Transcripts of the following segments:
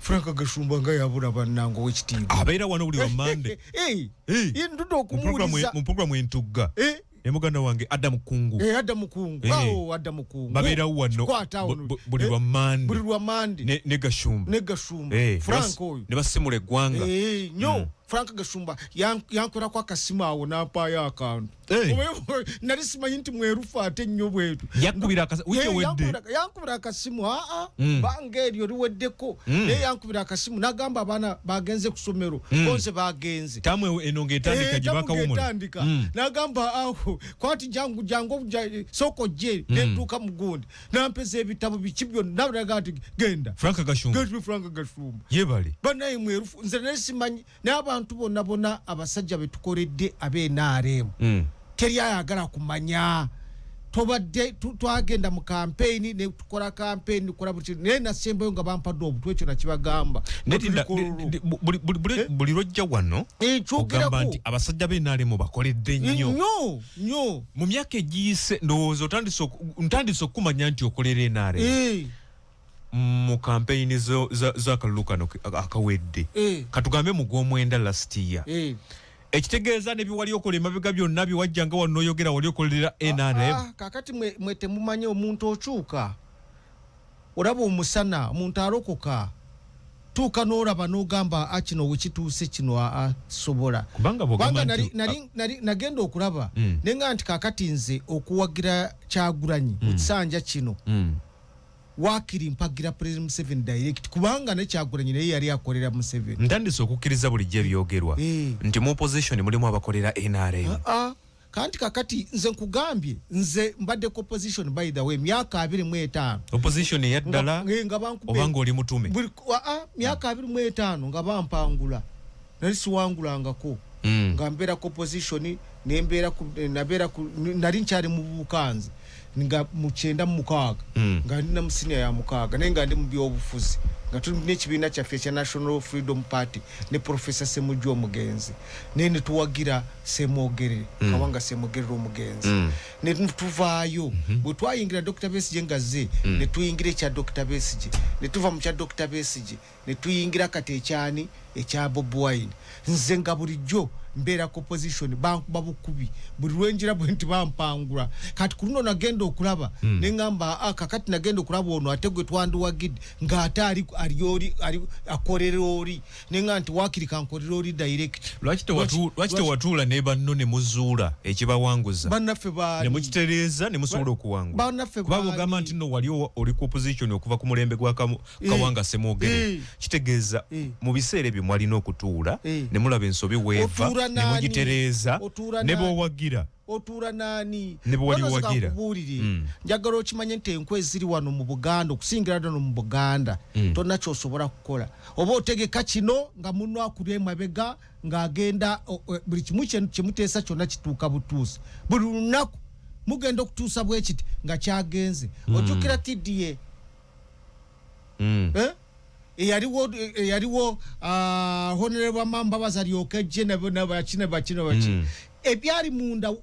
Frank Gashumba nga yabula bannange, owekitiibwa. Abeera wano buli wa Mande. Ndudde okumuwuliza. Mu programu Entugga ne muganda wange Adam Kungu. Adam Kungu. Awo Adam Kungu babeerawo wano buli lwa Mande. Buli lwa Mande. Ne Gashumba. Ne Gashumba. Frank oyo ne basimula eggwanga. Nyo. Frank Gashumba yankorako akasimu awo n'ampaayo akantu. Nali simanyi nti mwerufu ate nnyo bwetu. Yankubira akasimu, aa, banga eryo liweddeko, naye yankubira akasimu n'agamba abaana bagenze ku ssomero, konse bagenze. Tamu eno ng'etandika gye bakawumula. N'agamba awo kwati jangu jangu sooka ojje, nentuuka mu gundi nampeza ebitabo biki byonna, naga nti genda. Frank Gashumba. Frank Gashumba. Yebale. Bannaye mwerufu, nze nali simanyi. N'abantu bonna bonna abasajja betukoledde ab'NRM, teri ayagala kumanya. Tobadde twagenda mu kampeyini ne tukola kampeyini, tukola buli kintu, naye nasembayo nga bampadde obutwa, ekyo nakibagamba. Buli lwojja wano ogamba nti abasajja b'NRM bakoledde nnyo. Nnyo nnyo. Mu myaka egiyise ndowooza ntandise okumanya nti okolera NRM mu kampeyini z'akalulu kano akawedde, katugambe mu gw'omwenda last year. Ekitegeeza ne byewali okola emabega byonna byewajjanga wano n'oyogera wali okolerera NRM. Kakati mwe temumanyi omuntu okyuka, olaba omusana, omuntu alokoka, tuuka n'olaba n'ogamba a kino wekituuse kino asobola. Kubanga nagenda okulaba nenga nti kakati nze okuwagira Kyagulanyi mu kisanja kino, wakiri mpagira President Museveni direct, kubanga ne Kyagulanyi naye yali akolera Museveni. Ntandise okukkiriza bulijjo ebyogerwa nti mu opposition mulimu abakolera NRM. Kanti kakati nze nkugambye, nze mbadde ku opposition, by the way, myaka 25. Opposition eyaddala obanga oli mutume? Myaka 25 nga bampangula, nali siwangulangako. Nga mbeera ku opposition, nembeera nabeera nali nkyali mu bukanzi nga mu 96, nga ndi na mu senior ya 6, naye nga ndi mu byobufuzi, nga tuli n'ekibiina kyaffe ekya National Freedom Party ne Professor Semujju omugenzi, naye ne tuwagira Semwogerere, Kawanga Semwogerere omugenzi, ne tuvaayo. Bwe twayingira Dr. Besigye nga zze, ne tuyingira ekya Dr. Besigye, ne tuva mu kya Dr. Besigye ne tuyingira kati ekyani, ekya Bobi Wine. Nze nga bulijjo mbeera ku opposition, bankuba bukubi buli lwenjira bwe nti bampangula. Kati ku luno nagenda okulaba ne ŋŋamba, kakati nagenda okulaba ono ate gwe twandiwagidde ng'ate ali oli akolera oli, ne ŋŋamba nti waakiri kankolera oli direct. Lwaki tewatuula ne banno ne muzuula ekibawanguza? Bannaffe baani? Ne mukitereeza ne musobola okuwangula. Bannaffe baani? Kuba bw'ogamba nti nno wali oli ku opposition okuva ku mulembe gwa Kawanga Semwogerere, kitegeeza mu biseera ebyo mwalina okutuula ne mulaba ensobi weeva ne mugitereeza ne bw'owagira. Otuula naani? Ne bwe wali wagira. Njagala okimanye nti enkwe eziri wano mu Buganda, okusingira ddala mu Buganda, tonna ky'osobola kukola. Oba otegeka kino nga munno akuli emabega ng'agenda, buli kimu kyemuteesa kyonna kituuka butuusi. Buli lunaku mugenda okutuusa bwe kiti nga kyagenze. Ojjukira TDA? Eyaliwo Honorable Mbabazi alyoke ajje nabakina bakina baki. Ebyali munda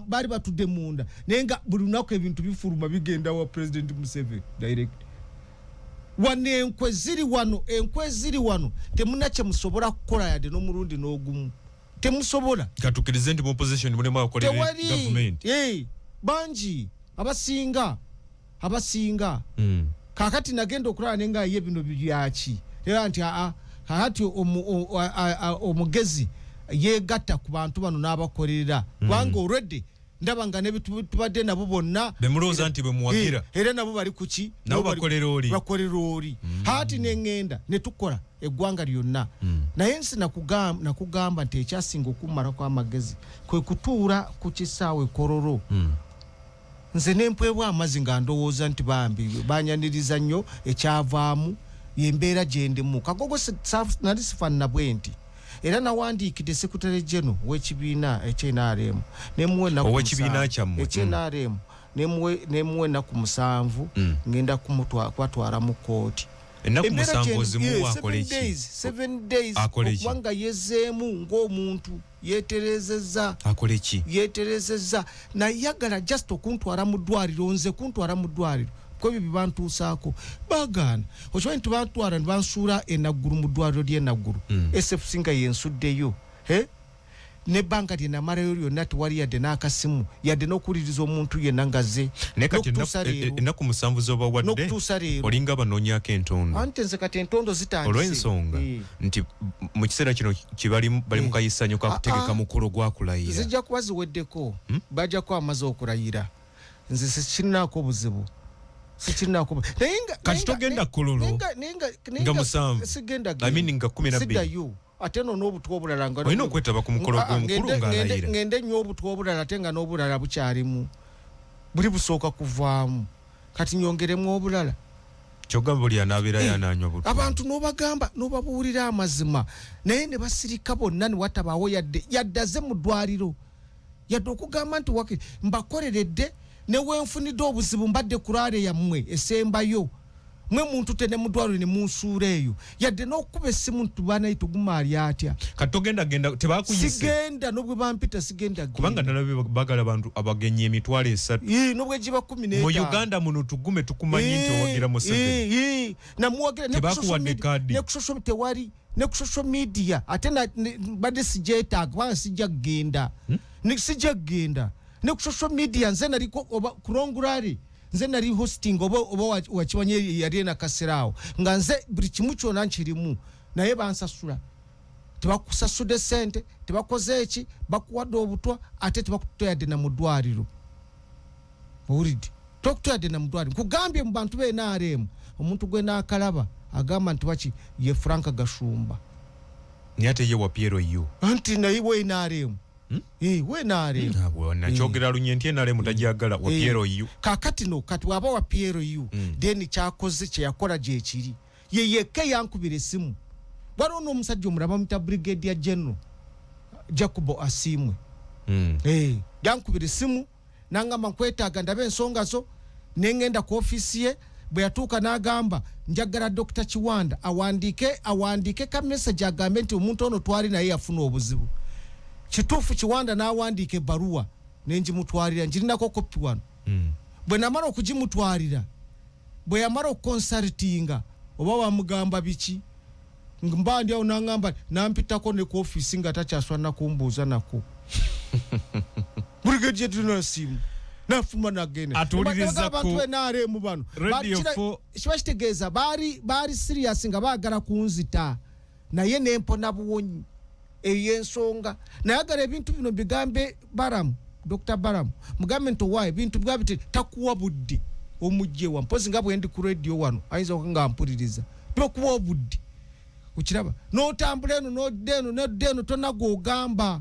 bali batudde munda, naye nga buli lunaku ebintu bifuluma bigenda wa President Museveni direct. Wano enkwe ziri wano, enkwe ziri wano, temuna kye musobola kukola yadde n'omulundi n'ogumu. Temusobola. Katukkirize nti mu opposition mulimu abakolera government. Bangi abasinga. Kakati nagenda okulaba ne nga ye bino byaki. Era nti kakati omugezi yeegatta ku bantu bano n'abakolerera. Kubanga already ndaba nga ne tubadde nabo bonna. Bemulowooza nti bwe muwagira. Era nabo bali ku ki? Nabo bakolera oli. Bakolera oli. Haati ne ŋŋenda ne tukola eggwanga lyonna. Naye nsi nakugamba nti ekyasinga okummalako amagezi kwe kutuula ku kisaawe Kololo. Nze ne mpwebwa amazzi nga ndowooza nti bambi banyaniriza nnyo, ekyavaamu y'embeera gye ndimu. Kagogo nali sifaanana bwe nti. Era nawandiikidde Secretary General w'ekibiina eky'NRM nemuwa ennaku Ow'ekibiina kyammwe. eky'NRM nemuwa ennaku 7, ngenda kubatwala mu kkooti. Ennaku 7 ozimuwa akole ki? 7 days Akole ki? Okubanga yezeemu ng'omuntu yeeterezezza. Akole ki? Yeeterezezza. Nayagala just okuntwala mu ddwaliro, nze kuntwala mu ddwaliro. Kwebyo bye bantuusaako bagaana. Okimanyi nti bantwala ne bansuula e Naggulu mu ddwaliro ly'e Naggulu. SFC nga yensuddeyo. Eh? N'ebbanga lye namalayo lyonna tewali yadde n'akasimu, yadde n'okuwuliriza omuntu yenna ng'azze. Naye kati N'okutuusa leero. Ennaku 7 z'obawadde, N'okutuusa leero. olinga banoonyaako entondo. Anti nze kati entondo zitandise. Olw'ensonga nti mu kiseera kino bali mu kayisanyo ka kutegeka mukolo gwa kulayira. Zijja kuba ziweddeko. Bajja kuba bamaze okulayira. Nze sikirinaako buzibu. Sikirinaako naye nga- Kati togenda Kololo. Naye Nga nga 7. Sigenda I mean nga 12. Siddayo. Ate no n'obutwa obulala nga Olina okwetaba ku mukolo gw'omukulu ng'alayira. Ngende nnyo obutwa obulala ate nga n'obulala bukyalimu. Buli busooka kuvaamu. Kati nyongeremu obulala. Kyogamba buli anaabeerayo anaanywa butwa. Abantu n'obagamba, n'obabuulira amazima. Naye ne basirika bonna ne watabaawo yadde azze mu ddwaliro. Yadde okugamba nti waki, mbakoleredde ne wenfunidde obuzibu mbadde ku rally yammwe esembayo. Mwe muntu tene mu ddwaliro ne munsuula eyo. Yadde n'okukuba essimu nti banaye tuguma ali atya. Kati togenda genda, tebakuyise. Sigenda, n'obwe bampita sigenda genda. Kubanga nalabye baagala abantu abagenyi 300,000. Ii, n'obwe giba kumi Mu n'etaano. Uganda muno tugume tukumanyi nti Ii, owagira Museveni. ii, ii. Namuwagira ne ku Tebakuwadde social media, kaadi. ne ku social tewali, ne ku social media. Ate mbadde sigyetaaga, kubanga sijja kugenda. Ne sijja kugenda. Ne ku social media nze naliko oba ku long rally. Nze nali hosting oba wakimanye yali ena kasiraawo. Nga nze buli kimu kyonna nkirimu. Naye bansasula. Tebakusasudde ssente, tebakoze eki, bakuwadde obutwa, ate tebakutoyadde na mu ddwaliro. Owulidde? Tebakutoyadde na mu ddwaliro. Nkugambye mu bantu ba NRM, omuntu gwe naakalaba agamba nti waki ye Frank Gashumba. Naye ate ye wa PLU. Anti naye we NRM. We NRM. Ntabwo nakyogera lunye nti NRM tagyagala wa PLU. Kaakati no, kati bw'aba wa PLU, then kyakoze kye yakola gye kiri. Ye yekka yankubira essimu. Waliwo n'omusajja omulala bamuyita Brigadier General Jacobo Asiimwe. Yankubira essimu n'angamba nkwetaaga ndabe ensonga zo, ne ŋŋenda ku ofiisi ye. Bwe yatuuka n'agamba njagala Dokita Kiwanda awandiike ka message agambe nti omuntu ono twali naye yafuna obuzibu. Kituufu Kiwanda n'awandiika ebbaluwa ne ngimutwalira, ngirinako kopi wano. Bwe namala okugimutwalira, bwe yamala okukonsultinga oba bamugamba biki, mba ndi awo n'angamba nampitako ne ku ofiisi nga takyaswa nakumbuuza nako. Brigadier General Asiimwe nafuma nagenda. Atuwuliriza Abantu ku ba NRM bano. Radio 4. Kiba kitegeeza baali serious nga baagala kunzita, naye nempona buwonyi. Eyo ensonga. Nayagala ebintu bino bigambe Balaam, Dr. Balaam, mugambe nti owaaye ebintu bwa biti takuwa budde omugye wa. Mpozi nga bwe ndi ku radio wano, ayinza okuba nga mpuliriza. Tokuwa obudde. Okiraba? N'otambula eno, n'odda eno, n'odda eno, tonna gw'ogamba.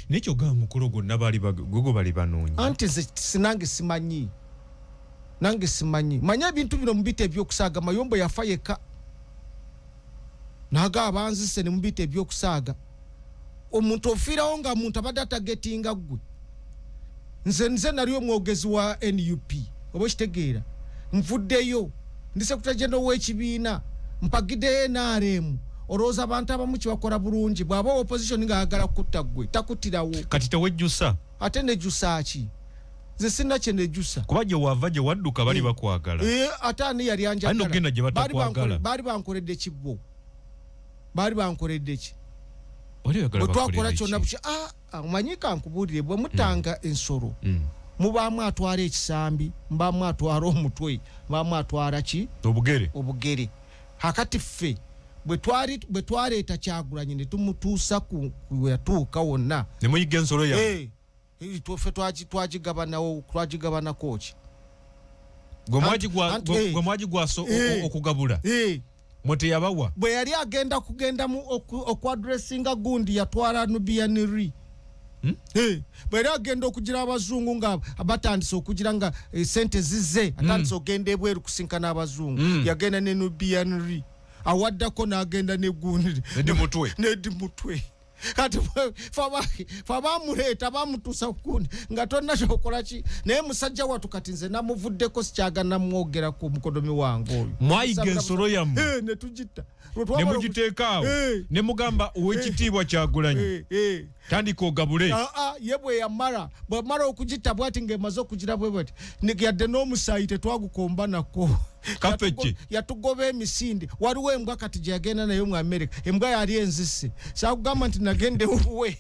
Naye kyogamba mukolo gwonna baali gwe gwe bali banoonya. Anti nze nange simanyi. Nange simanyi. Manye ebintu bino mubiyita ebyokusaaga. Mayombo yafa yekka. N'agaba banzise ne mubiyita ebyokusaaga. Omuntu ofiirawo nga muntu abadde atagetinga ggwe. Nze nali omwogezi wa NUP. Oba okitegeera? Nvuddeyo. Ndi Secretary General w'ekibiina. Mpagidde NRM. Olowooza abantu abamu kye bakola bulungi. Bw'aba opposition ng'ayagala kutta ggwe, takuttirawo. Kati tewejjusa? Ate nejjusa ki? Nze sirina kye nejjusa. Kuba gye wava gye wadduka bali bakwagala. Ate ani yali anjagala? Ani okugenda gye batakwagala? Baali bankoledde ki bo? Baali bankoledde ki? Wali oyagala Bwe twakola bakolere kyonna ki? buki, omanyi ka nkubuulire, bwe mutanga ensolo, mubaamu atwala ekisambi, mubaamu atwala omutwe, mubaamu atwala ki? Obugere. Obugere. Kakati ffe bwe twaleeta Kyagulanyi ne tumutuusa ku we yatuuka wonna. Ne muyiga ensolo yammwe. Ffe twagigabanako ki? Gwe mwagigwasa okugabula. Mwe teyabawa. Bwe yali agenda kugenda mu okwadressinga gundi yatwala Nubian Lee. Bwe yali agenda okugira abazungu nga batandise okugira nga sente zize, atandise okugenda ebweru kusinkana abazungu. Yagenda ne Nubian Lee. Awaddako n'agenda ne gundi. Eddie Mutwe. Ne Eddie Mutwe. Kati fe abamuleeta bamutuusa kukundi nga tolina kyokola ki. Naye musajja wattu kati nze namuvuddeko, sikyagana mwogerako, mukodomi wange oyo. Mwayiga ensolo yammwe. Ne tugitta. Ne mugiteeka awo ne mugamba, "Owekitiibwa Kyagulanyi, tandika ogabule." Ah, ah, ye bwe yamala, bwamala okugitta bwati, ng'emaze okugira bwe bwati, yadde n'omusaayi tetwagukomba nako. Kafe ki? Yatugoba emisinde. Waliwo embwa kati gye yagenda nayo mu America, embwa yali enzise. Sakugamba nti nagenda ewuwe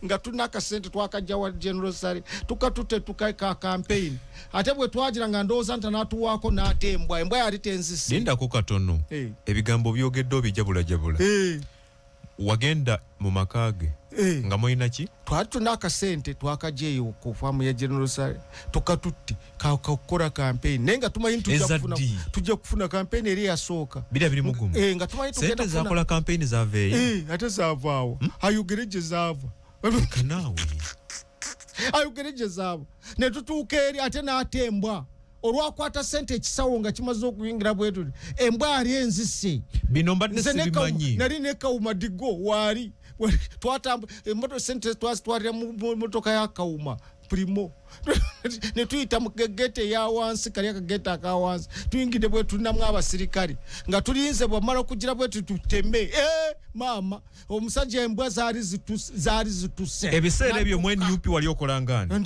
nga tulina akasente twakajja wa General Sale, tukatute tuka campaign. Ate bwe twagira nga ndowooza nti anatuwaako, n'ate embwa, embwa yali tenzise. Lindako katono. Ebigambo byogedde obijabulajabula. Wagenda mu maka ge nga mulina ki? Twali tulina akasente twakajja eyo ku faamu ya General Sale, tukatutte kakukola campaign, naye nga tumanyi nti Eza ddi? tujja kufuna campaign eri eyasooka. Biri abiri mu gumu. Eh, nga tumanyi tugenda Sente kufuna. zakola kampeyini zaveeyo? Eh, ate zaavaawo, ayogere gye zaava. Kanaawe. Ayogere gye zaava. Ne tutuuka eri, ate n'ate embwa olwakwata sente, ekisawo nga kimaze okuyingira bwetuti, embwa ali enzise. Bino mbadde Nze ne sibimanyi. Nali ne Kawuma Digo waali twatamba emoto, sente twazitwalira mu motoka ya Kawuma Primo, ne tuyita mu gate eya wansi, kali akagete aka wansi. Tuyingidde bwe tulinamu abasirikale nga tulinze bwamala okugira bwe tututeme. Eh, maama, omusajja embwa zaali zituse. Ebiseera ebyo mu NUP wali okolangani?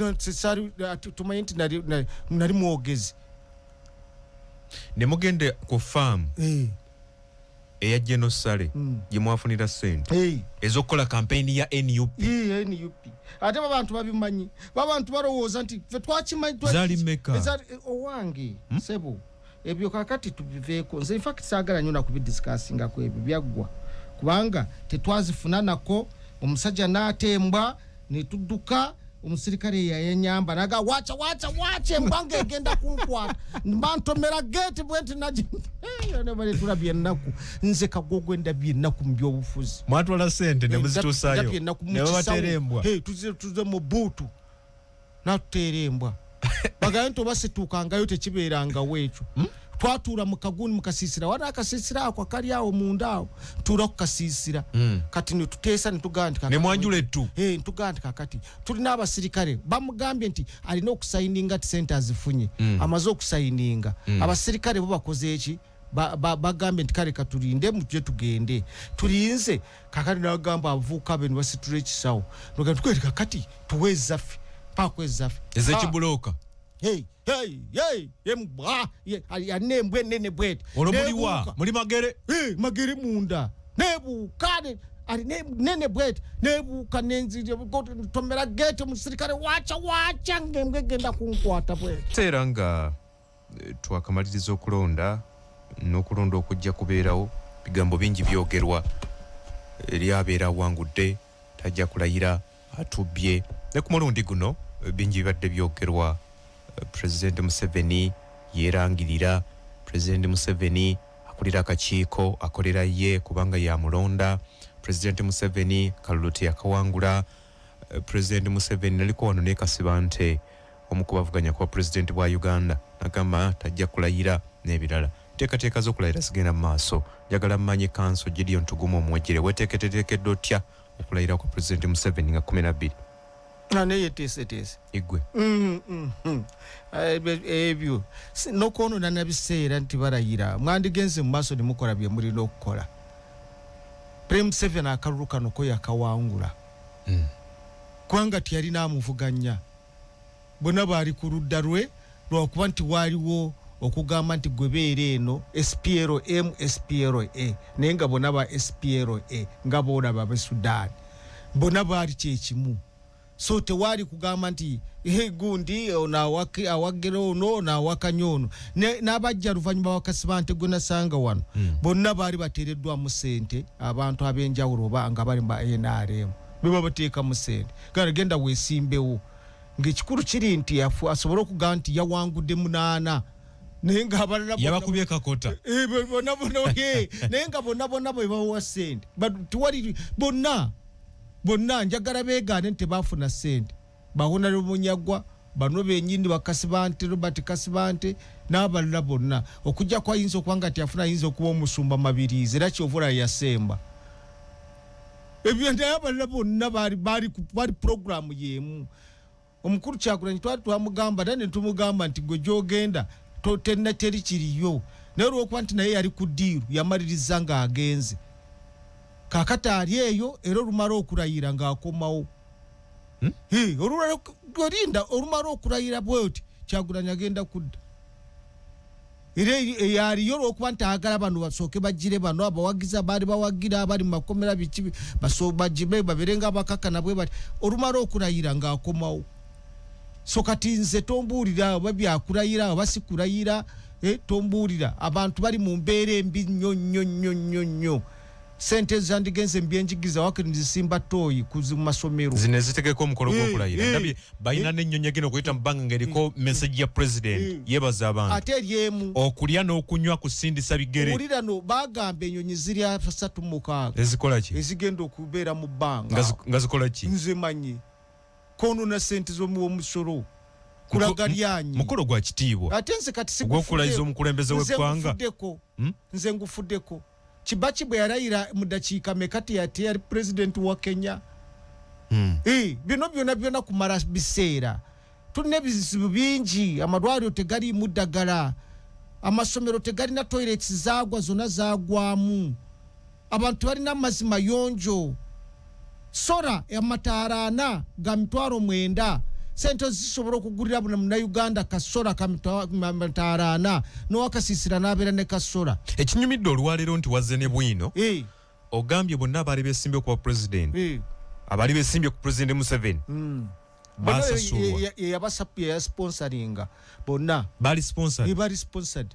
Tumanyi nti nali mwogezi. Ne mugende ku faamu Eh, eya General Sale gye mwafunira sente ez'okukola kampeyini ya NUP? Ii, NUP. Ate babantu babimanyi, babantu balowooza nti fe twakimanyi. Zaali mmeka? Owange sebo, ebyo kakati tubiveeko. Nze infact saagala nnyo nakubidiscussingako, ebyo byaggwa, kubanga tetwazifuna nako. Omusajja n'atembwa netudduka. Omusirikale yayanyamba naga, "Wacha, wacha, wacha, embwa ng'egenda kunkwata." Mba ntomera gate bwe nti nagi tulabye ennaku. Nze Kagogwe ndabye ennaku mu byobufuzi. Mwatwala sente ne muzituusaayo Ndabye ennaku mu ne babateera kisawo. embwa. Hey, tuze mu buutu natuteera embwa, bagaye nti oba situukangayo tekibeerangawo ekyo. Twatuula mu kaguni, mu kasiisira, wali akasiisira ako akali awo munda awo, tuula ku kasiisira. Kati netuteesa netugamba nti Ne mwanjula ettu. Eh, ntugamba nti kakati tulina abasirikale bamugambye nti alina okusayininga ti sente azifunye. Amaze okusayininga, abasirikale bo bakoze eki? Bagambye nti kale katulinde mujje tugende. Tulinze kakati, nagamba abavubuka be nebasitula ekisawo, nogamba kakati tuwe ezaffe, paako ezaffe. Ez'ekibulooka? Hey, hey, hey, embwa alina embwa enene bweti. Olwo muliwa? Nebuuka. Muli Magere? Eh, Magere munda, nebuuka alina nene bweti, nebuuka nenzitomera gate, omusirikale, "Wacha, wacha, ngembwa egenda kunkwata" bweti. Era nga twakamaliriza okulonda, n'okulonda okujja kubeerawo, bigambo bingi byogerwa. Eri abeera awangudde tajja kulayira, atubbye. Ne ku mulundi guno bingi bibadde byogerwa. Pulezidenti Museveni yeerangirira, Pulezidenti Museveni akulira akakiiko akolera ye kubanga yamulonda, Pulezidenti Museveni kalulu teyakawangula. Pulezidenti Museveni, naliko wano ne Kasibante, omu ku bavuganya kuba pulezidenti bwa Uganda, nagamba tajja kulayira n'ebirala. Nteekateeka z'okulayira zigenda mu maaso. Njagala mmanye, Counsel Gideon Tugume Omuwejere, weteeketeekedde otya okulayira kwa Pulezidenti Museveni nga 12? Naye yeteeseteese. Igwe. Ebyo nokwonoona na biseera nti balayira, mwandigenze mu maaso ne mukola bye mulina okukola. President Museveni akalulu kano ko yakawangula, kubanga teyalina amuvuganya, bonna baali ku ludda lwe, lwakuba nti waaliwo okugamba nti gwe beera eno SPLM, SPLA, naye nga bonna ba SPLA, nga boolaba abe Sudan bonna baali kyekimu. So tewaali kugamba nti, "Hey, gundi ono awagira ono, ono awakanya ono." N'abajja luvannyuma bakasibante gwe nasanga wano, bonna baali bateereddwamu sente, abantu ab'enjawulo oba nga bali ba NRM beba bateekamu sente, gala genda weesimbewo, ng'ekikulu kiri nti asobole okugamba nti yawangudde munaana, naye ng'abalala Yabakubye kakota. Eh, bonna bonna, naye nga bonna bonna bwe bawa sente. But tewali, bonna bonna njagala beegaane nti tebafuna sente. Ba Honorable Munyagwa bano benyini, bakasibante, Robert Kasibante n'abalala bonna, okujjako ayinza okuba nga teyafuna, ayinza okuba omusumba Mabirizi, era kyovula yasemba. Ebyo naye abalala bonna bali programu y'emu. Omukulu Kyagulanyi twali twamugamba era ne tumugamba nti gwe gy'ogenda teri kiriyo, naye olw'okuba nti naye yali ku ddiiru yamaliriza ng'agenze. Kaakati ali eyo era olumala okulayira ng'akomawo. Olinda olumala okulayira bw'oti Kyagulanyi agenda kudda. Era eyaliyo olw'okuba nti ayagala bano basooke bagire bano abawagizi abaali bawagira abali mu makomera biki bagime babeere nga abakakkana bwe bati, olumala okulayira ng'akomawo. So kati nze tombuulira oba byakulayira oba si kulayira, tombuulira. Abantu bali mu mbeera embi nnyo nnyo nnyo nnyo nnyo. Sente zandigenze mu byenjigiriza wakiri nzisimba ttooyi ku masomero. Zino ezitegeka omukolo gw'okulayira. Ndabye balina n'ennyonyi egenda okuyita mu bbanga ng'eriko message ya president yeebaza abantu. Ate eri emu. Okulya n'okunywa kusindisa bigere. Wulira no bagamba ennyonyi ziri 36. Ezikola ki? Ezigenda okubeera mu bbanga. Nga zikola ki? Nze manyi. Konoona sente z'omuwomusolo. Kulaga lyanyi. Mukolo gwa kitiibwa. Ate nze kati ogw'okulayiza omukulembeze w'eggwanga. Nze ngufuddeko. Kibaki bwe yalayira mu ddakiika meka teyali pulezidenti wa Kenya. Bino byonna byonna kumala biseera. Tulina ebizibu bingi, amalwaliro tegaliimu ddagala, amasomero tegalina toilets zaagwa zonna zaagwamu, abantu balina amazzi mayonjo. Sora amataala 4 ga 90,000, sente zisobola okugulira buli munnayuganda kasora ka mataala 4, n'owakasiisira n'abeera ne kasora. Ekinyumidde olwaleero nti wazze ne bwino, ogambye bonna abaali beesimbye okuba pulezidenti, abaali beesimbye ku pulezidenti Museveni, basasulwa. Yeyabasponsoringa bonna. Bali sponsored? Bali sponsored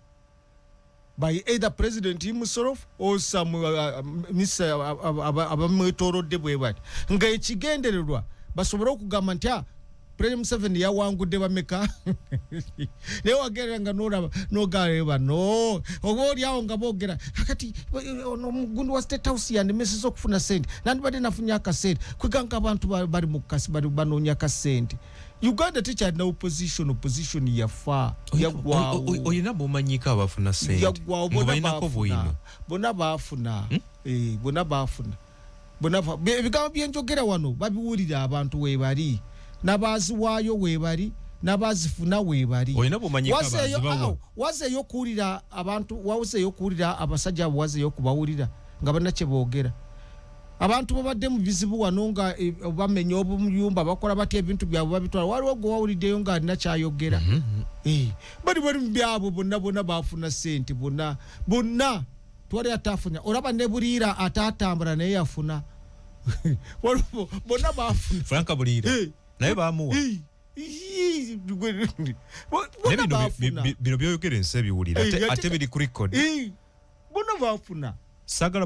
by either president himself or some Mr. abamwetoolodde bwe bati, nga ekigendererwa basobole okugamba nti President Museveni yawangudde bameka. Naye wagerera nga n'olaba n'ogaala bano oba oli awo nga boogera akati ono omugundu wa State House yandemeseza okufuna sente, nandibadde nafunye akasente. Kweganga abantu bali mu kasi, bali banoonya kasente. Uganda tekyalina opposition, opposition yafa, yaggwawo. Olina bw'omanyiiko abafuna sente? Yaggwawo, Ng'obalinako bwino? Bonna baafuna. Bonna baafuna. Ebigambo byenjogera wano babiwulira abantu weebali, n'abaaziwaayo weebali, n'abaazifuna weebali. Olina bw'omanyiiko abazibawa? Wazeeyo okuwulira abantu, wazeeyo okuwulira abasajja abo, wazeeyo okubawulira nga balina kye boogera. Abantu babadde mu bizibu wano nga bamenya obuyumba, bakola batya ebintu byabwe babitwala. Waliwo gwe wawuliddeyo ng'alina ky'ayogera. Bali bali mu byabwe bonna bonna baafuna ssente bonna bonna, twali ataafunya. Olaba ne Buliira ataatambula naye yafuna. Bonna baafuna. Frank Buliira. Naye baamuwa. Bonna baafuna. Bino by'oyogera ensi ebiwulira, ate biri ku record. Bonna baafuna. Saagala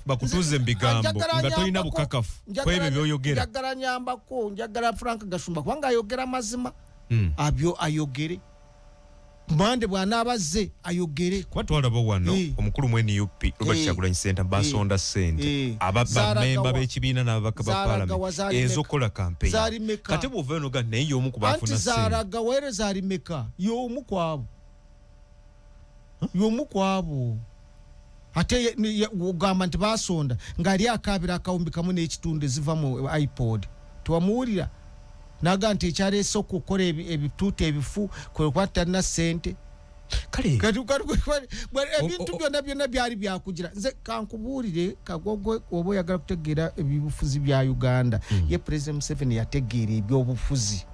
bakutuuze mu bigambo nga tolina bukakafu ku ebyo by'oyogera. Njagala nyambako, njagala Frank Gashumba kubanga ayogera mazima. Abyo ayogere. Mande bw'anaaba azze ayogere. Kuba twalaba wano omukulu mu NUP Robert Kyagulanyi Ssentamu basonda ssente bamemba b'ekibiina n'ababaka ba paalamenti ez'okukola campaign. Kati bw'ova eno ga naye y'omu ku baafuna ssente. Anti Zaalagawa era zaali mmeka? Y'omu ku abo. Y'omu ku abo. Ate ogamba nti basonda ng'ali akaabira akawumbi kamu n'ekitundu eziva mu iPod. Tewamuwulira? Naga nti ekyaleese okukola ebituuti ebifu kwe kuba talina ssente. Kale. Ebintu byonna byonna byali byakugira. Nze kankubuulire kagogwe oba oyagala kutegeera ebyobufuzi bya Uganda. Ye President Museveni yategeera ebyobufuzi.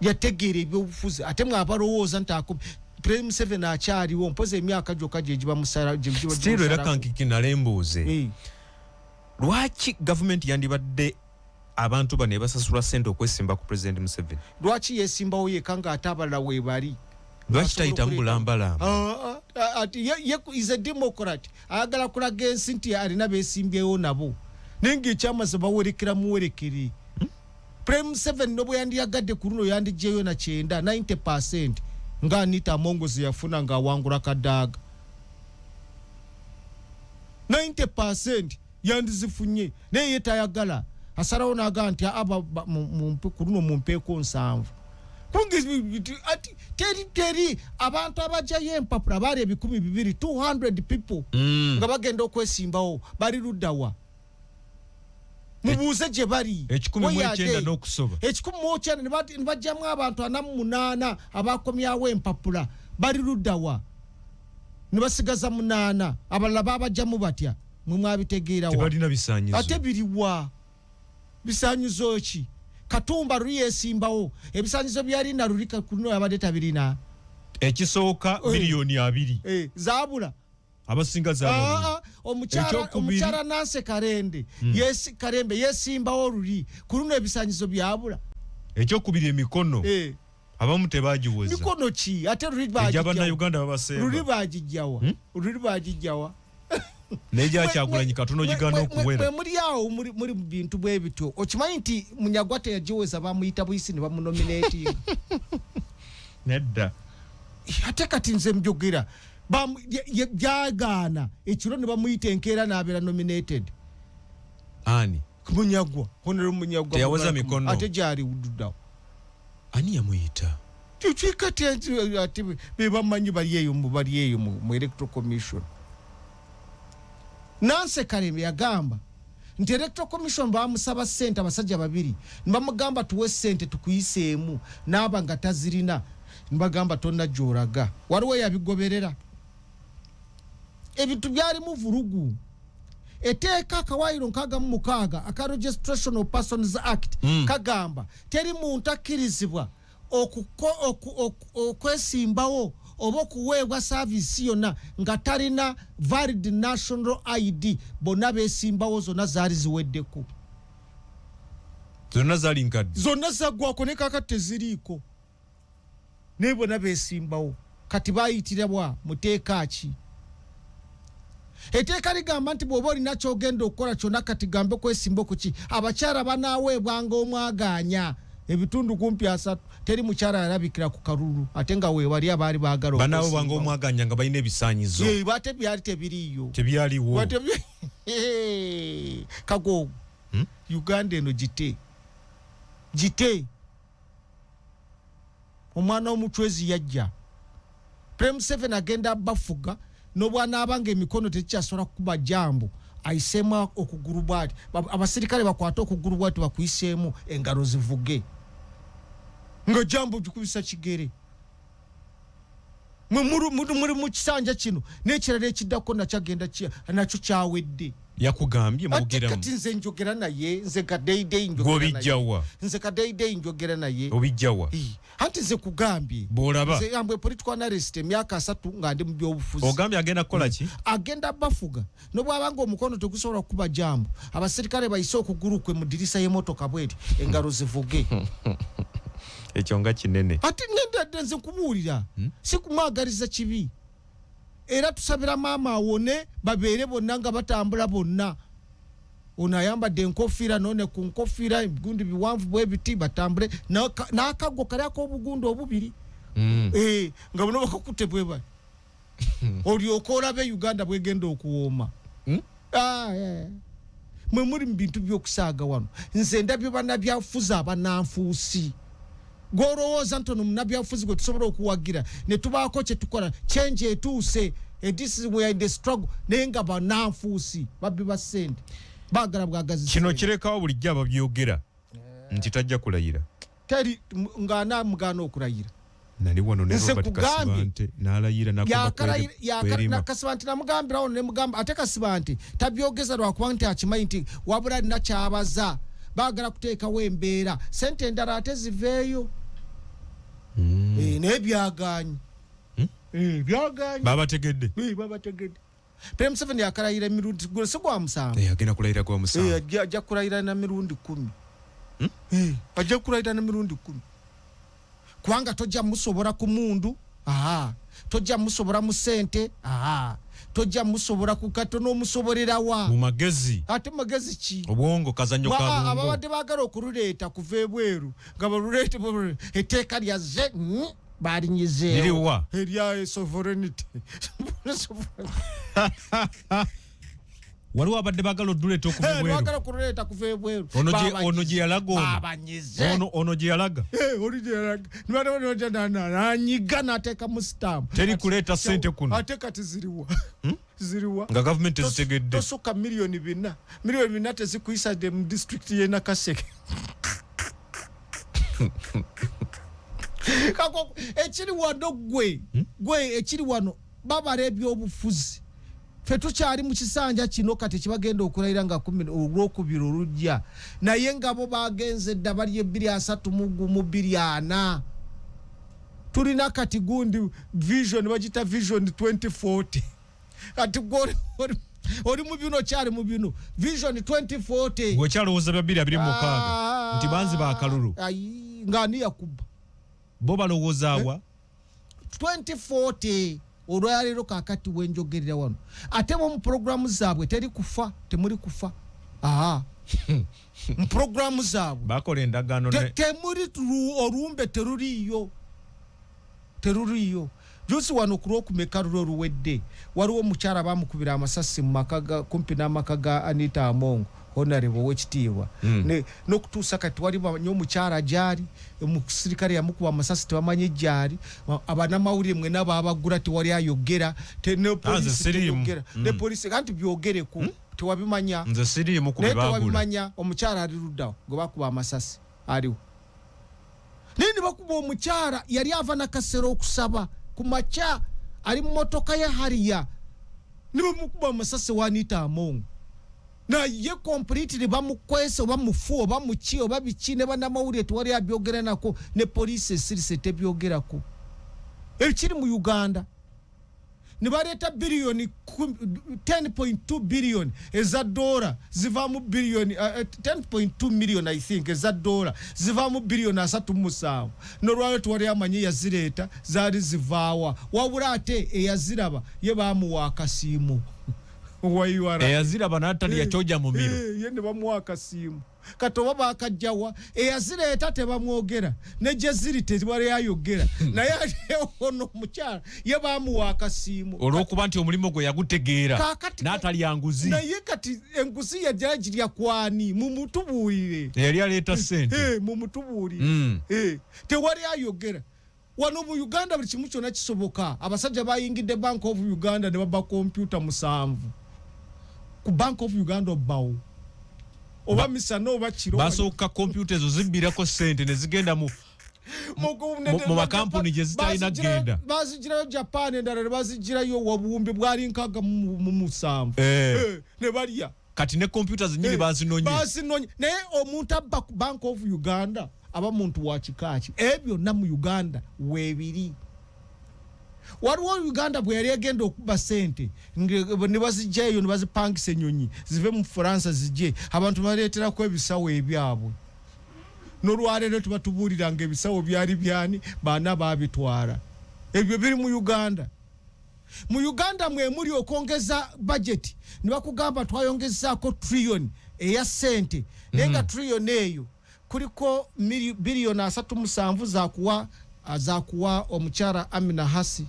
Yategeera ebyobufuzi. Ate mwabalowooza nti President Museveni akyaliwo mpozi emyaka gyokka gye giba musala, gye giba Still era gimusala. Kankiki mbuuze. Lwaki gavumenti yandibadde abantu bano ebasasula ssente okwesimba ku President Museveni? Lwaki yeesimbawo yekka ng'ate abalala weebali? Lwaki tayitamu bulambalamba? Ati ye is a democrat, ayagala kulaga ensi nti alina beesimbyewo nabo, naye ng'ekyamazima bawerekera muwerekere. President Museveni ne bwe yandiyagadde ku luno yandiggyeyo na kyenda, 90% nga Anita Among ze yafuna ng'awangula Kadaga. 90% yandizifunye, naye ye tayagala, asalawo n'agamba nti aba ku luno mumpeeko 70. Ati teri abantu abajjayo empapula baali 2,000, 200 people nga bagenda okwesimbawo, bali luddawa? Mubuuze gye bali. 19 n'okusoba. 19 ne bajjamu abantu 48 abakomyawo empapula. Bali luddawa? Ne basigaza 8, abalala babajjamu batya? Mwe mwabitegeerawa. Tebalina bisaanyizo. Ate biriwa? Bisaanyizo ki? Katumba luli yesimbawo, ebisaanyizo byalina luli kuno abadde tabirina. Ekisooka miliyoni 2. Zaabula. Abasinga zaabula. Omukyala Nancy Karembe, Karembe yesimbawo luli ku luno ebisaanyizo byabula. Ekyokubiri emikono. Abamu tebagiweza. Mikono ki? Ate luli bagijjawa. Bannayuganda babasemba. Luli bagijjawa. Luli bagijjawa. Nejja Kyagulanyi katono gigana okuwera. Mwe muli awo muri mu bintu bwe bityo. Okimanyi nti Munyagwa teyagiweza bamuyita buyisi ne bamunominating. Nedda. Ate kati nze njogera. Byagaana ekiro ne bamuyita enkeera n'abeera nominated. Ani? Munyagwa. Honorable Munyagwa. Teyaweza mikono. Ate gyali ududdawo. Ani yamuyita? Kati ate be bamanyi bali eyo mu Electoral Commission. Nancy Karembe yagamba nti Electoral Commission bamusaba ssente abasajja babiri, ne bamugamba tuwe ssente tukuyiseemu, n'aba nga tazirina, ne bagamba tonna gy'olaga. Waliwo yabigoberera. Ebintu byalimu vulugu. Etteeka akawaayiro 66 aka Registration of Persons Act kagamba teri muntu akkirizibwa okwesimbawo oba okuweebwa saavisi yonna nga talina valid national ID. Bonna beesimbawo zonna zaali ziweddeko. Zonna zaali nkadde. Zonna zaggwako ne kaakati teziriiko. Naye bonna beesimbawo. Kati bayitiribwa mu tteeka ki? Etteeka ligamba nti bw'oba olina ky'ogenda okukola kyonna kati gambe kwesimba ku ki, abakyala banaaweebwanga omwagaanya ebitundu kumpi 3. Teri mukyala alabikira ku kalulu ate nga weewali abaali baagala Banaweebwanga omwagaanya nga balina ebisaanyizo. Ate byali tebiriiyo. Tebyaliwo. Kagoogo. Uganda eno gite. Gite. Omwana w'omucwezi yajja. Prem 7 agenda bafuga n'obwanaabanga emikono tekikyasobola kukuba jambo, ayiseemu okugulu bw'ati. Abasirikale bakwate okugulu bw'ati bakuyiseemu engalo zivuge. Nga jambo gikubisa kigere. Mwe muri mu kisanja kino n'ekirala ekiddako nakyo agenda nakyo kyawedde. Yakugambye mwogeramu. Kati nze njogera naye, nze kadeidei njogera naye. Gw'obijjawa. Nze kadeidei njogera naye. Obijjawa. Anti nze kugambye. Bw'olaba. Nze yambwe political analyst emyaka 3 nga ndi mu byobufuzi. Ogambye agenda kukola ki? Agenda bafuga. N'obwabanga omukono tegusobola kukuba jambo. Abasirikale bayise okugulu kwe mu ddirisa y'emmotoka bw'eti, engalo zivuge. Ekyo nga kinene. Ate ngenda nze nkubuulira. Si kumwagaliza kibi. Era tusabira maama awone babeere bonna nga batambula bonna. Ono ayambadde enkofiira none ku nkofiira ebigundi biwanvu bwe biti batambule n'akaggo kali ak'obugundi obubiri. Nga buno bakakutte bwe bali. Olyoka olabe Uganda bwegenda okuwooma. Mwe muli mu bintu by'okusaaga wano. Nze ndabye bannabyabufuzi abannanfuusi. Gw'olowooza nti ono munnabyabufuzi gwe tusobola okuwagira ne tubaako kye tukola, change etuuse, this is where the struggle, naye nga bannanfuusi babbi ba ssente baagala bwagazi. Kino kirekawo bulijjo ababyogera nti tajja kulayira. Teri ng'ana mugaana okulayira. Nali wano ne Robert Kasibante n'alayira n'akuba Kasibante namugambirawo ne mugamba ate Kasibante tabyogeza lwakuba nti akimanyi nti wabula alina ky'abaza. Baagala kuteekawo embeera ssente endala ate ziveeyo. Naye byagaanyi. Byagaanyi. Babategedde. Babategedde. Prem 7 yakalayira emirundi gwe si gwa musanvu. Agenda kulayira gwa musanvu. Ajja kulayira na mirundi 10. Ajja kulayira na mirundi 10. Kubanga tojja musobola ku mundu, tojja musobola mu ssente, tojja musobola ku katono omusobolera wa? Mu magezi. Ate magezi ki? Obwongo kazannyo ka bwongo. Ababadde baagala okululeeta kuva ebweru nga baluleete etteeka lyazze balinyizeewo. Liriwa? Erya sovereignty. Waliwo abadde bagala oduleeta okuva ebweru. Bagala kuleeta kuva ebweru. Ono gye yalaga ono. Babanyize. Ono gye yalaga. Oli gye yalaga. Nanyiga n'ateekamu sitampu. Teri kuleeta ssente kuno. Ate kati ziriwa? Ziriwa? Nga gavumenti tezitegedde. Tosukka 4 million. 4 million tezikuyisa dde mu disitulikiti y'e Nakaseke. Kako ekiri wano gwe ekiri wano babala ebyobufuzi. Ffe tukyali mu kisanja kino kati kibagenda okulayira nga olwokubiri olujja, naye nga bo bagenze dda, bali 2031, 2040. Tulina kati gundi vision bagita Vision 2040. Kati gwe oli mu bino, kyali mu bino Vision 2040. Gwekyalowooza bya 2026 nti banzi bakalulu. Ayi, nga ani yakuba? Bo balowooza awa? 2040 olwaleero kakati wenjogerera wano, ate bo mu puroguramu zaabwe teri kufa, temuli kufa. Aha, mu puroguramu zaabwe bakola endagaano temuli olumbe, teruliiyo, teruliiyo. Jusi wano ku lwokumeka luli oluwedde waliwo omukyala bamukubira amasasi mu maka kumpi n'amaka ga Anita Among, Honorable owekitiibwa. N'okutuusa kati wali bamanyi omukyala gyali, omusirikale yamukuba amasasi tebamanyi gyali. Abanamawulire mwena babagula, tewali ayogera. Ne poliisi siriimu. teyogera. Ne poliisi anti byogereko, tewabimanya. Nze siriimu ku Naye bebagula. tewabimanya omukyala ali luddawo gwe bakuba amasasi aliwo, naye ne bakuba omukyala yali ava Nakasero okusaba ku makya, ali mu motoka ya Harrier, ne bamukuba amasasi wa Anita Among, naye completely bamukwese oba mufu oba muki oba biki, ne bannamawulire tewali abyogera nako, ne poliisi esirise tebyogerako. Ekiri mu Uganda ne baleeta biliyoni 10.2 biliyoni eza dola, zivaamu biliyoni 10.2 million, I think, eza dola zivaamu biliyoni 37. Nolwaliro tewali amanyi yazireeta, zaali zivaawa, wabula ate eyaziraba ye baamuwa akasiimo wa URA. Eyaziraba n'atalya kyoja mu miro. Ye ne bamuwa akasiimo. Kati oba bakajjawa eyazireeta tebamwogera, ne gye ziri tewali ayogera, naye ate ono omukyala ye bamuwa akasiimo olw'okuba nti omulimu gwe yagutegeera Kaakati n'atalya nguzi. Naye kati enguzi yajja girya kwani? Mumutubuulire. Eyali aleeta ssente. Mumutubuulire. Tewali ayogera wano mu Uganda. Buli kimu kyonna kisoboka. Abasajja bayingidde Bank of Uganda ne baba kompyuta 7 ku Bank of Uganda, obbawo oba misana oba kiro. Basooka kompyuta ezo zibbirako ssente ne zigenda mu makampuni gye zitalina genda. Bazigirayo Japan, endala ne bazigirayo obuwumbi bwali 67. Ne balya. Kati ne kompyuta zenyini bazinonye. Bazinonye. Naye omuntu abba ku Bank of Uganda aba muntu wa kikaaki? Ebyo byonna mu Uganda weebiri. Waliwo Uganda bwe yali egenda okuba sente ne bazijjaeyo ne bazipangisa enyonyi zive mu Faransa zijje, abantu baleeterako ebisawo ebyabwe. Nolwaleero tebatubuulira nga ebisawo byali byani, baana babitwala. Ebyo biri mu Uganda. Mu Uganda mwemuli okwongeza budget ne bakugamba twayongezaako trillion eya sente, naye nga trillion eyo kuliko biliyoni 37 zakuwa omukyala Amina Hasi.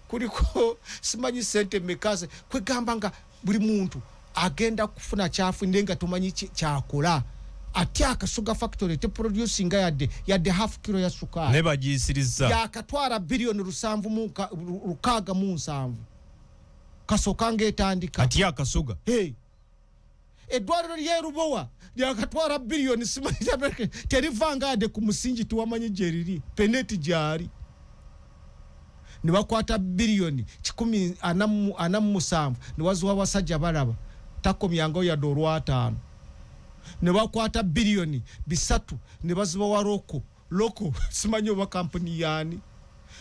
Kuliko simanyi sente mekaze kwegamba nga buli muntu agenda kufuna kyafu, naye nga tomanyi kyakola. Ate akasuga factory teproducinga yadde half kilo ya sukaali. Ne bagiyisiriza. Yakatwala biliyoni 767 kasooka ngaetandika. Ati akasuga. Hey. Eddwaliro lyerubowa lyakatwala biliyoni simanyi, terivanga yadde ku musingi, tiwamanyi gyeriri, peneti gyali. Ne bakwata biliyoni 147 ne baziwa abasajja balaba takomyangayo yadde olwataano. Ne bakwata biliyoni 300 ne bazibawa Roko Loko, simanyi oba kampuni yaani.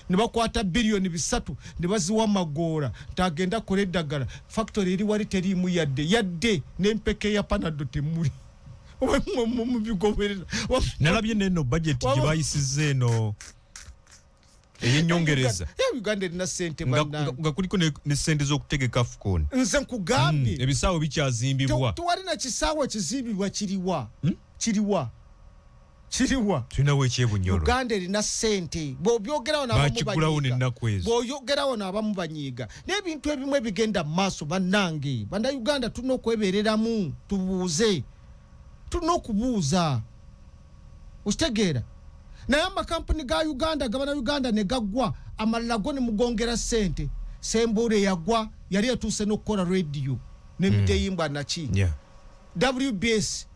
Ne bakwata biliyoni 300 ne baziwa Magoola ntagenda kola eddagala. Factory eri wali teriimu yadde n'empeke ya Panado temuli. Oba mubigoberera? Nalabye neno budget gye bayisizza eno ey'ennyongereza. Uganda erina sente. Nga kuliko ne sente z'okutegeka AFCON. Nze nkugambye. Ebisaawe bikyazimbibwa. Tewali na kisaawe kizimbibwa. Kiriwa? Kiriwa? Kiriwa? Tulinawo ekyebunyoro. Uganda erina ssente. Bw'obyogerawo Bakigulawo n'ennaku ezo. Bw'oyogerawo n'abamu banyiiga. N'ebintu ebimu ebigenda mu maaso, bannange Bannayuganda, tulina okwebereramu, tubuuze, tulina okubuuza, okitegeera? Naye amakampuni ga Uganda gabannayuganda ne gaggwa, amalala go ne mugongera ssente. Sembule yagwa, yali etuuse n'okukola rediyo n'emiteyimbwa naki. WBS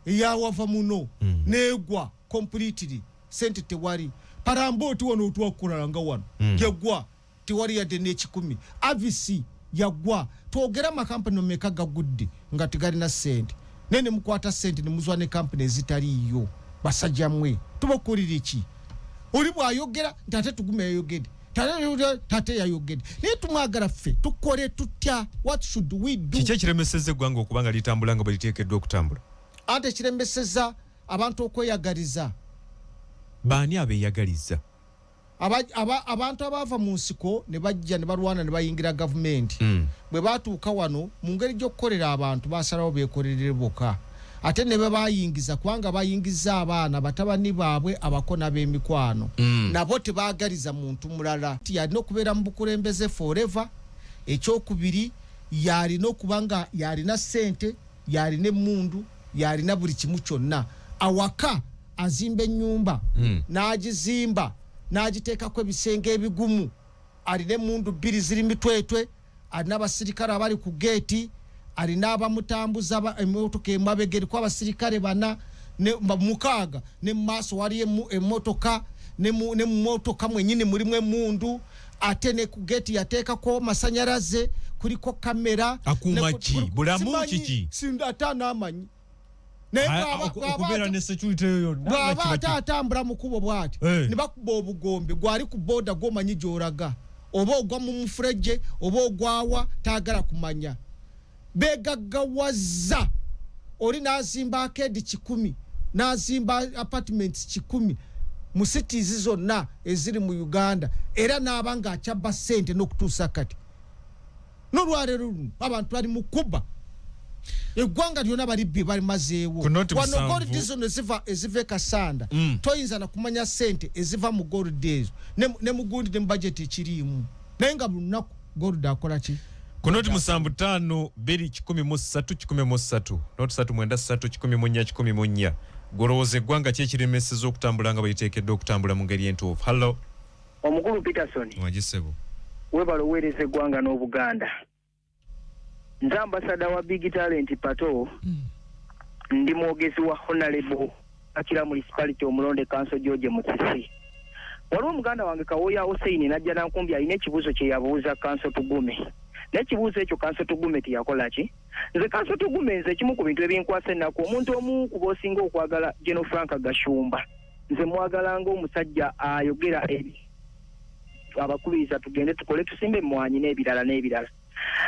eyawava muno negwa completely, sente tewali. Parambooti wano otwakolanga wano yagwa, tewali yadde n'ekikumi. Avisi yagwa. Twogere amakampani meka gagudde nga tegalina sente, naye nemukwata sente nemuzwa ne kampani ezitaliiyo. Basajja mmwe, tubakolera ki? Oli bwayogera nti ate Tugume yayogedde, tate yayogedde, naye tumwagala. Ffe tukole tutya? What should we do? Kiki ekiremesezza eggwanga okuba nga litambula nga bwe liteekeddwa okutambula? Ante ekiremesezza abantu okweyagaliza. Baani abeeyagaliza? Abantu abaava mu nsiko ne bajja ne balwana ne bayingira gavumenti, bwe batuuka wano, mu ngeri gy'okukolera abantu basalawo beekolerere bokka, ate ne bwe bayingiza, kubanga bayingiza abaana, batabani baabwe, abako n'ab'emikwano, nabo tebaagaliza muntu mulala. Yalina okubeera mu bukulembeze forever. Ekyokubiri, yalina okuba nga yalina ssente, yalina emmundu, yalina buli kimu kyonna. Awaka azimba ennyumba, n'agizimba n'agiteekako ebisenge ebigumu, alina emmundu bbiri ziri mitwetwe, alina abasirikale abali ku geeti, alina abamutambuza emmotoka emabega eriko abasirikale bana mukaaga, ne mumaaso waliyo emmotoka, ne mu motoka mwenyini mulimu emundu, ate ne ku geeti yateekako masanyalaze, kuliko kamera. Akuuma ki? Bulamu kiki? Ate anaamanyi. Naye okubeera ne security eyo yonna bw'aba kiba ate atambula mu kkubo bw'ati, ne bakuba obugombe, gwali ku boda, gwomanyi gy'olaga, oba ogwa mu mufulejje oba ogwawa, taagala kumanya. Begaggawaza. Oli n'azimba arcade 100, n'azimba apartments 100 mu cities zonna eziri mu Uganda, era n'aba ng'akyabba ssente n'okutuusa kati. N'olwaleero luno abantu bali mu kuba eggwanga lyonna, balibbye, balimazeewo. Ku noti Wano 7. gold zino eziva e Kasanda, toyinza na kumanya ssente eziva mu gold ezo, ne mugundi ne mu budget ekiriimu, naye nga buli lunaku gold akola ki? Ku noti 75 2 103 103, noti 3 9 3 14 14. Golowooza eggwanga ki ekiremeseza okutambula nga bwe liteekeddwa okutambula mu ngeri entuufu? Hallo. Omukulu Peterson. Wagisebo. Webala oweereza eggwanga n'Obuganda. Nze ambasada wa Big Talent Pato, ndi mwogezi wa Honorable Akira Municipality omulonde Council George Musisi. Waliwo muganda wange Kawoya Hussein najja nankumbi, alina ekibuuzo kye yabuuza Counsel Tugume, naye ekibuuzo ekyo Counsel Tugume teyakola ki. Nze Counsel Tugume, nze ekimu ku bintu ebinkwasa ennaku, omuntu omu ku b'osinga okwagala, General Frank Gashumba, nze mwagala ng'omusajja ayogera ebi abakubiriza tugende tukole, tusimbe emmwanyi n'ebirala n'ebirala.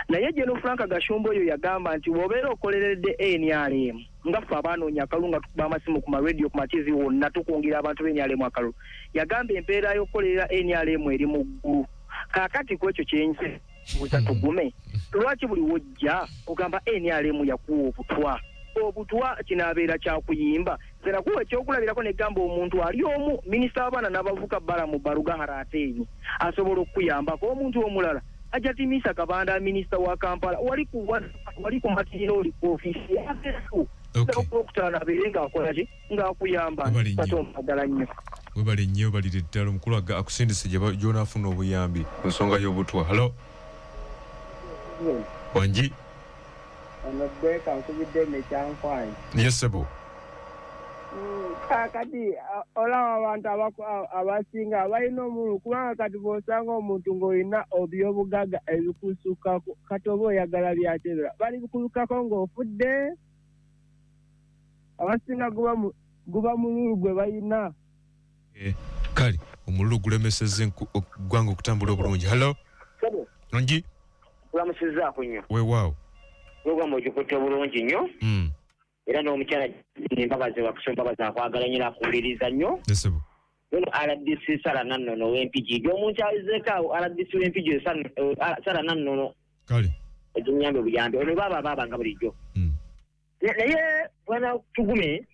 Naye General Frank Gashumba oyo yagamba nti bw'obeera okoleredde NRM, nga ffe abaanoonya akalulu nga tukuba amasimu ku marediyo, ku matv wonna, tukungira abantu b'NRM akalulu, yagamba empeera y'okukolerera NRM eri mu ggulu. Kaakati ku ekyo kyenze buuza Tugume, lwaki buli wojja ogamba NRM yakuwa obutwa? Obutwa kinaabeera kyakuyimba? Nze nakuwa ekyokulabirako negamba omuntu ali omu, minisita w'abaana n'abavubuka Balaam Barugahara Ateenyi asobola okukuyambako, omuntu omulala Hajati Minsa Kabanda, minisita wa Kampala, wali ku matiriro, oli ku ofiisi abeerawo olwokutaano, abeere ng'akola ki, ng'akuyamba. Webale nnyo. Katonda nnyo. Webale nnyo, balire ddala omukulu akusindise gy'onaafuna obuyambi ku nsonga y'obutwa. Hallo, wangi. Ono Beeka nkubidde nekyankwanyi. Yesebo. Kakati olaba abantu abasinga balina omululu, kubanga kati bw'osanga omuntu ng'olina ebyobugagga ebikusukako, kati oba oyagala byakyebera bali bikulukako ng'ofudde. Abasinga guba mululu gwe balina. Kale omululu gulemesezza eggwanga okutambula obulungi. Hallo, ngi. Kulamusizaako nnyo. Weewaawo. Wegamba ogikutte bulungi nnyo. Era n'omukyala Embabazi wakusa, Embabazi akwagala nnyo, akuwuliriza nnyo. Yesebo. Yono RDC Sara Nannono w'Empigi, gy'omuntu ayizeeko awo, RDC w'Empigi Sara Nannono. Kale. Ekinyambe buyambi ono baaba baaba nga bulijjo. Naye bwana Tugume,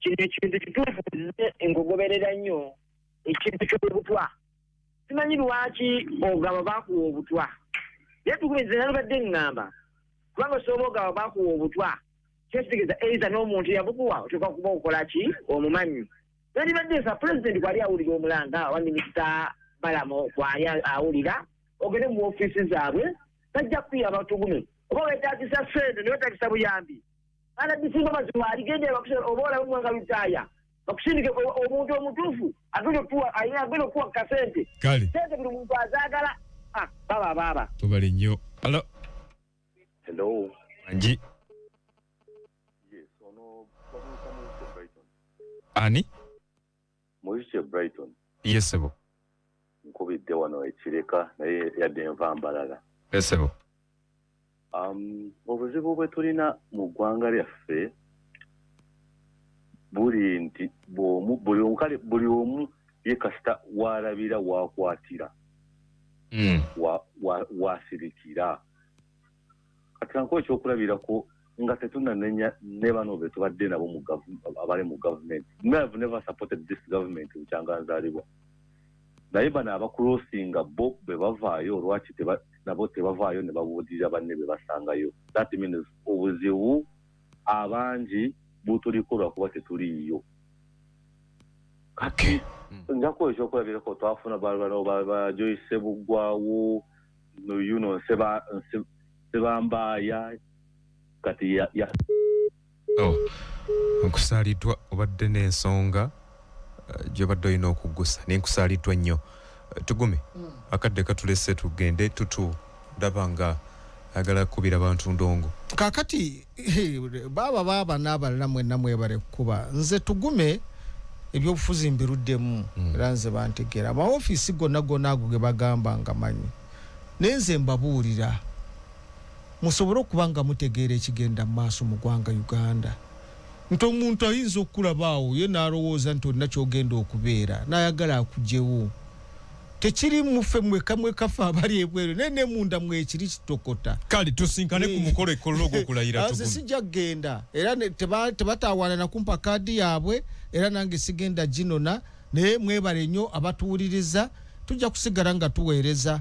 Kino ekintu kituufu, nze nkugoberera nnyo. Ekintu ky'obutwa, simanyi lwaki ogaba bakuwa obutwa, naye tugumize. Nalubadde ŋŋamba, kubanga osobola ogaba bakuwa obutwa, kyekitegeeza eiza n'omuntu yabukuwa oteekwa kuba okola ki omumanyi. Nandibadde nsa pulezidenti kwali awulira omulanga wa minisita Balamo kwali awulira, ogende mu ofiisi zaabwe, bajja kukuyamba. Tugume, oba wetagisa sente, newetagisa buyambi, RDC Mbabazi waligende, oba olabe Mwanga Lutaaya bakusindike omuntu omutuufu agenda okuwa, agenda okuwa kasente. Kale. Sente buli muntu azaagala. Ah, baba baba. Tubale nnyo. Alo. Hello. Nji. Yes, ono bamuyita Maurice Brighton. Ani? Maurice Brighton. Yes, sebo. Nkubidde wano ekireka, naye yadde nva Mbalala. Yes, sebo. Obuzibu bwe tulina mu ggwanga lyaffe buli nti bw'omu buli omu, kale buli omu ye kasita waalabira waakwatira wasirikira. Kati kankuwa ekyokulabirako nga tetunanenya ne bano be tubadde nabo abali mu gavumenti. Me have never supported this government bukyanga nzaalibwa, naye bano abakurosinga bo bwe bavaayo, lwaki nabo tebavaayo ne babuulirira banne be basangayo? That means obuzibu abangi butuliko lwakuba tetuliiyo. Kati nja kuwa ekyokulabirako, twafuna bano ba Joyce Buggwawo, yuno Sebambaaya kati ya Oh, nkusaaliddwa, obadde n'ensonga gy'obadde olina okuggusa, naye nkusaaliddwa nnyo. Tugume, akadde katulese, tugende tutu ndaba nga ayagala kukubira bantu ndongo. Kakati baaba baaba n'abalala mwenna mwebale kukuba. Nze Tugume, ebyobufuzi mbiruddemu. Era nze bantegeera, amaofiisi gonna gonna ago ge bagamba nga manyi, naye nze mbabuulira musobole okuba nga mutegeera ekigenda mu maaso mu ggwanga Uganda, nti omuntu ayinza okukulaba awo ye n'alowooza nti olina kyogenda okubeera n'ayagala akugyewo. Tekiri muffe mweka mwekafe abali ebweru, naye ne munda mwekiri kitokota. Kale tusinkane ku mukolo ekololo ogw'okulayira. Nze Tugume. sijja kugenda, era tebatawaana nakumpa kaadi yaabwe, era nange sigenda ginona. Naye mwebale nnyo abatuwuliriza, tujja kusigala nga tuweereza,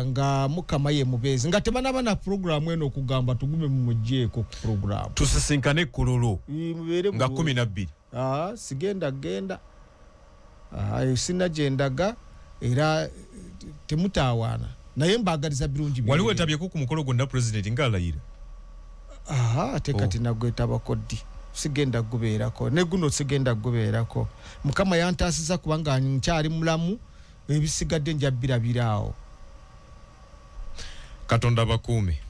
nga Mukama ye mubeezi, nga tebanaba na puroguramu eno okugamba Tugume mumugjeeko ku puroguramu. Tusisinkane ekkololo Mubeere nga bulungi. 12. Ah, sigenda genda. Ah, sinagyendaga, era temutaawaana, naye mbagaliza birungi Wali byerere. wetabyeko ku mukolo gwonna pulezidenti ng'alayira? Aha, ate Oh. kati nagwetabako ddi? Sigenda gubeerako, ne guno sigenda gubeerako. Mukama yantaasiza kubanga nkyali mulamu, ebisigadde nja birabiraawo. Katonda bakuume.